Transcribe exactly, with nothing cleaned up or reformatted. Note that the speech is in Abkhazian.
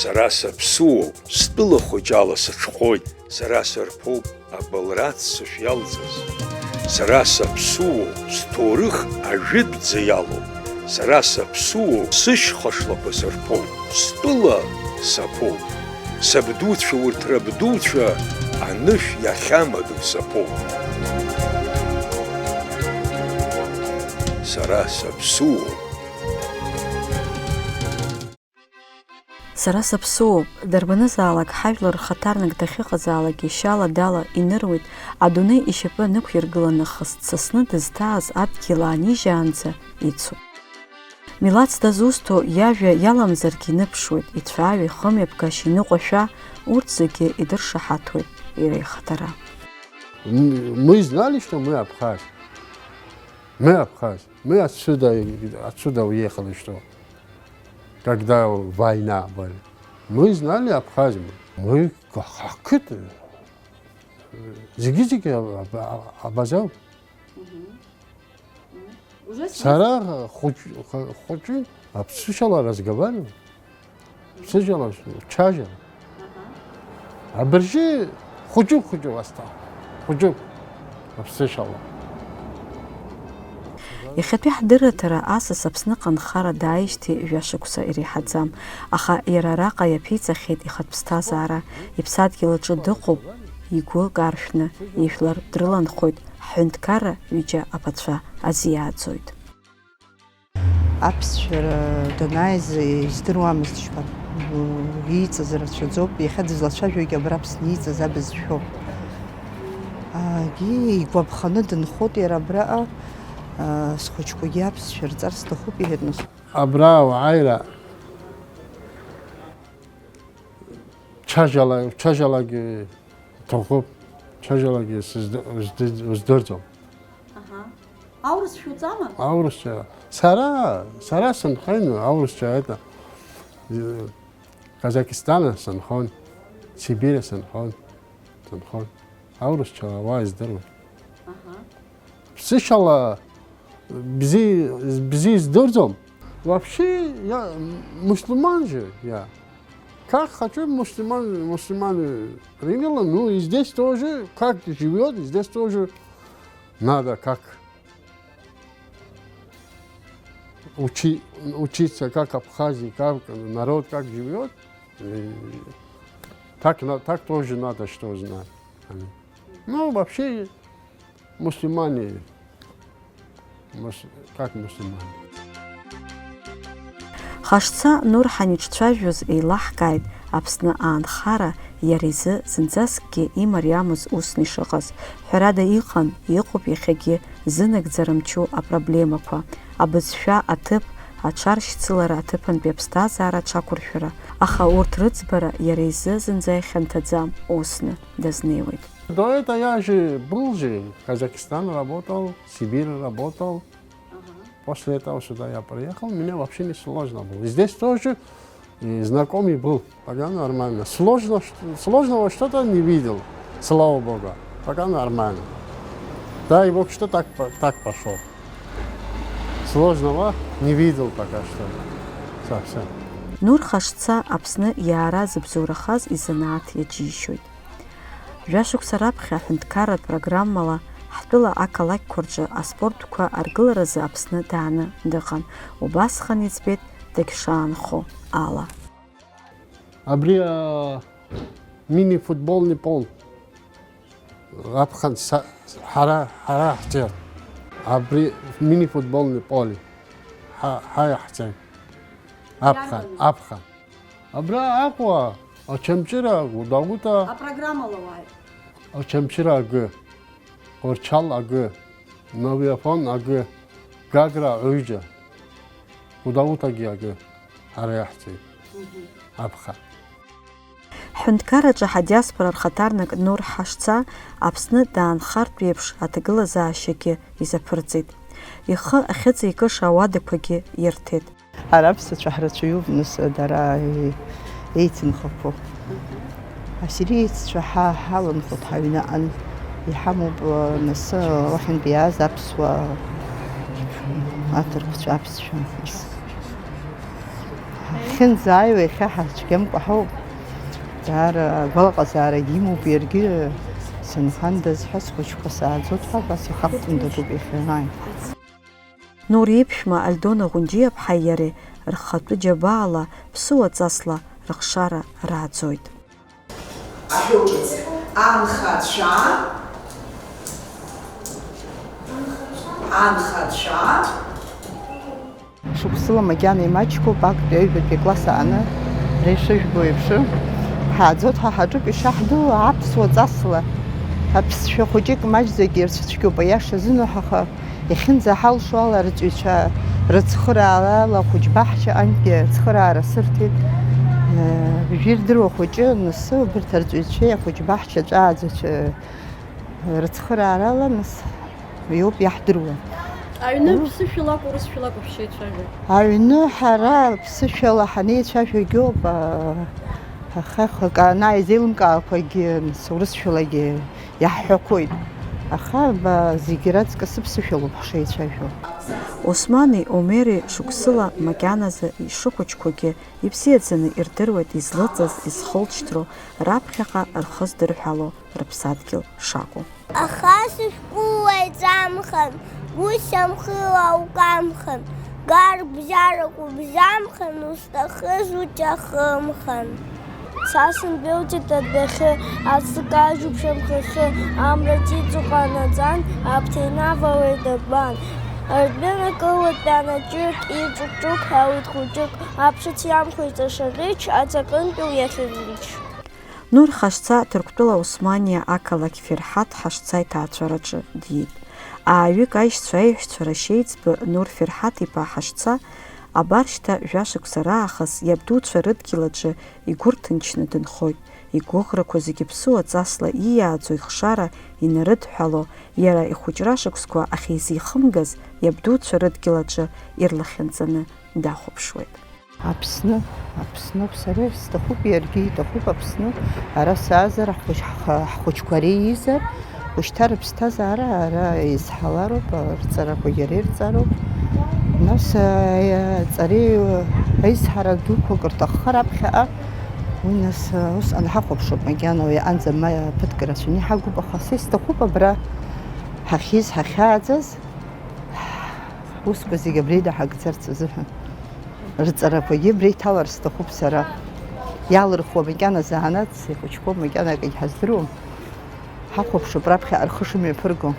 Сара саԥсуоуп, стәыла хәыҷ ала сыҽхәоит, сара сырԥоуп абылра аццышә иалҵыз. Сара саԥсуоуп, сҭоурых ажәытәӡа иалоуп. Сара саԥсуоуп, сышьха шлақәа сырԥоуп, стәыла саԥоуп. Сабдуцәа урҭ рабдуцәа анышә иахьамадоу саԥоуп. Сара саԥсуоуп. Сара саԥсуоуп, дарбанызаалак ҳажәлар рхаҭарнак дахьыҟазаалак ишьала-дала иныруеит, адунеи ишьапы нықәиргыланы хыс дсасны дызҭааз адгьыл аанижьаанӡа ицуп. Милаҭс дазусҭоу иажәа иаламзаргьы иныԥшуеит, ицәаҩа, ихымҩаԥгашьа, иныҟәашәа, урҭ зегьы идыршаҳаҭуеит иара ихаҭара. Мы знали, что мы Абхаз. Мы Абхаз. Мы отсюда, отсюда уехали, что когда война были. Мы знали Абхаз. Мы как это? Зиги-зиги Абазов. Сара хәыҷы аԥсышьала разговариваю. Аԥсышьала чажьа. Абыржьы хәыҷуп, хәыҷуп асҭа. Хәыҷуп аԥсышьала. Иахьатәи ҳдырраҭара асас Аԥсныҟа анхара дааижьҭеи жәа-шықәса иреиҳаӡам, аха иара араҟа иаԥиҵахьеит ихатә ԥсҭазаара, иԥсадгьыл аҿы дыҟоуп, игәы каршәны ижәлар дрыланхоит, ҳҳәынҭқарра ҩыџьа аԥацәа азиааӡоит. Аԥсшәа данааиз издыруамызт, ишԥа, ииҵаз рацәаӡоуп, иахьа дызлацәажәогьы абра Аԥсны ииҵаз абызшәоуп. Егьи игәаԥханы дынхоит иара абраҟа, схәыҷқәагьы аԥсшәа рҵар сҭахуп, иҳәеит, нас. Абра уааира ҽажәала, ҽажәалагьы Ҭахуп, ҽаџьарагьы сыздырӡом. Аурысшәа уҵама? Аурысшәа. Сара, сара сынхаҩны аурысшәа это Казахстана сынхон, Сибири сынхон, сынхон. Аурысшәа ауаа издыруан. Ԥсышьала бзиа, бзиа издырӡом. Вообще, я мусульман же, я. Как хочу, мусульман, мусульмане приняла. Ну и здесь тоже, как живет, здесь тоже надо как учи, учиться, как Абхазии, как народ, как живет. И так, так тоже надо, что знать. Ну, вообще, Мусульмане, как мусульмане. Хашца Нур ҳаниҿцәажәоз еилаҳкааит Аԥсны аанхара иара изы зынӡаскгьы имариамыз усны ишыҟаз. Ҳәарада, иҟан, иҟоуп иахьагьы зынагӡара мчу апроблемақәа, абызшәа аҭыԥ аҽаршьцылара, аҭыԥантәи аԥсҭазаара аҽақәыршәара, аха урҭ рыӡбара иара изы зынӡа ихьанҭаӡам, усны дазнеиуеит. До этого я же был же, Казахстан работал, Сибирь работал. После этого сюда я приехал, мне вообще не сложно было. И здесь тоже и знакомый был, пока нормально. Сложно, сложного что-то не видел, слава Богу, пока нормально. Дай Бог, что так, так пошел. Сложного не видел пока что совсем. Нур Хашца Аԥсны иаара зыбзоурахаз изанааҭ иаџьишьоит. Жәашықәса раԥхьа аҳәынҭқарратә программала ҳтәыла ақалақьқәа рҿы аспортқәа аргыларазы Аԥсны дааны дыҟан, убасҟан иӡбеит дагьшаанхо ала. Абри амини-футболни пол аԥхын ҳара ҳара ҳҿы абри мини-футболни поли ҳа иаҳҵеит аԥхын аԥхын. Абра Аҟәа, Очамчыра, Гәдоуҭа. Апрограммала уааит. Очамчыра агы, Орчал агы, Новый Афон агы, Гагра ҩыџьа, Гәдоуҭагьы агы, ҳара иаҳҵеит. Аԥхьа. Ҳҳәынҭқарраҿы ҳадиаспора рхаҭарнак Нур Ҳашца Аԥсны даанхартә еиԥш аҭагылазаашьагьы изаԥырҵеит. Ихы ахьыҵеикыша ауадақәагьы ирҭеит. Ара аԥсацәа ҳрацәаҩуп, нас, дара еицынхақәо. Асириеццәа ҳа ҳаланхоит ҳаҩнаҟан, иҳамоуп, нас, уахьынтә иааз аԥсуаа, аҭырқәцәа, аԥсшәа, нас. Ахьынӡааиуа иахьа ҳацәгьамкәа ҳауп. Даара агәалаҟазаарагьы имоуп иаргьы, сынхандаз ҳәа схәыҷқәа сааӡоит ҳәа абас ихақәтәым датәуп иахьа. Нур иԥшәма Альдона Ӷәынџьиаԥҳаи иареи рхатәы џьабаала ԥсуа ҵасла рыхшара рааӡоит. Аҳәоуҿыц анхацәа, анхацәа. Шықәсыла макьана имаҷқәоуп, актәи аҩбатәи акласс ааны, ишыжәбо еиԥш, ҳааӡоит ҳа ҳаҿуп ишаҳдыруа аԥсуа ҵасла. Аԥсшәа хәыҷык маҷӡак ирцәыцәгьоуп, аиаша азынаҳәа, аха иахьынӡаҳалшо ала арҵаҩцәа рыцхыраарала ахәыҷ баҳча антәи ацхыраара сырҭеит. Э, жәирдыруа хәыҷы анысы, убырҭ арҵаҩцәеи ахәыҷ баҳча аҿааӡацәа рыцхыраарала нас иоуп иаҳдыруа. Аҩны Ух. ԥсышәала акәу, урысшәала акәу шәшеицәажәо? Аҩны ҳара ԥсышәала ҳанеицәажәогьы ауп, а, аха хакы анааизеилымкаақәагьы, нас, урысшәалагьы иаҳҳәақәоит. Аха, ба, зегьы раҵкыс ԥсышәалоуп ҳшеицәажәо. Османи Омери шықәсыла макьаназы ишыхәыҷқәагьы ибзиаӡаны ирдыруеит излыҵыз, изхылҵшьҭроу, раԥхьаҟа рхы здырҳәало рыԥсадгьыл шакәу. Аха сышәҟәыла иҵамхан, гәышьамхыла укамхан, гарбжьарак убжьамхан, узҭахыз уҷахымхан. Са сындәылҵит адәахьы, ацык ажәуп шьамхахьы, амра ҵәиҵәо ҟанаҵан, аԥҭа инавалеит абан. Ардәына кылуеит ҩанаҿык, иҿык-ҿык ҳәа ауит хәыҷык, аԥшыц иамхо иҵашагьы, аҵакынтәи уиахьагьы. Нур Хашца Ҭырқәтәыла Османиа ақалақь Ферҳаҭ Ҳашца иҭаацәараҿы диит. Ааҩык аишьцәа аиҳәшьцәа рашьеиҵбы Нур Ферҳаҭ-иԥа Ҳашца абар шьҭа жәашықәса раахыс иабдуцәа рыдгьыл аҿы игәы рҭынчны дынхоит. Игәыӷрақәа зегьы ԥсуа ҵасла ииааӡо ихшара инарыдҳәало, иара ихәыҷра шықәсқәа ахьизихымгаз иабдуцәа рыдгьыл аҿы ирлахьынҵаны дахәаԥшуеит. Аԥсны, Аԥсноуп, сара исҭахуп, иаргьы иҭахуп Аԥсны. Ара саазар, ҳхәыҷ-, ҳхы-, ҳхәыҷқәа реизар, ушьҭа рыԥсҭазаара ара изҳалароуп, рҵарақәагьы ара ирҵароуп. Нас, а, аҵареи аизҳара дуқәак рҭаххар аԥхьаҟа, уи нас, а, усҟан ҳахәаԥшуп макьана, уи аҟанӡа ма ԥыҭк рацәаны иҳагуп, аха са исҭахуп абра ҳахьиз, ҳахьааӡаз, ҳусқәа зегьы абра идаҳагӡарц азыҳәан. Рҵарақәагьы абра иҭалар сҭахуп сара. Иалырхуа макьана заанаҵ ихәыҷқәоуп, макьана акагь ҳаздыруам. Ҳахәаԥшып раԥхьа рхы шымҩаԥырго.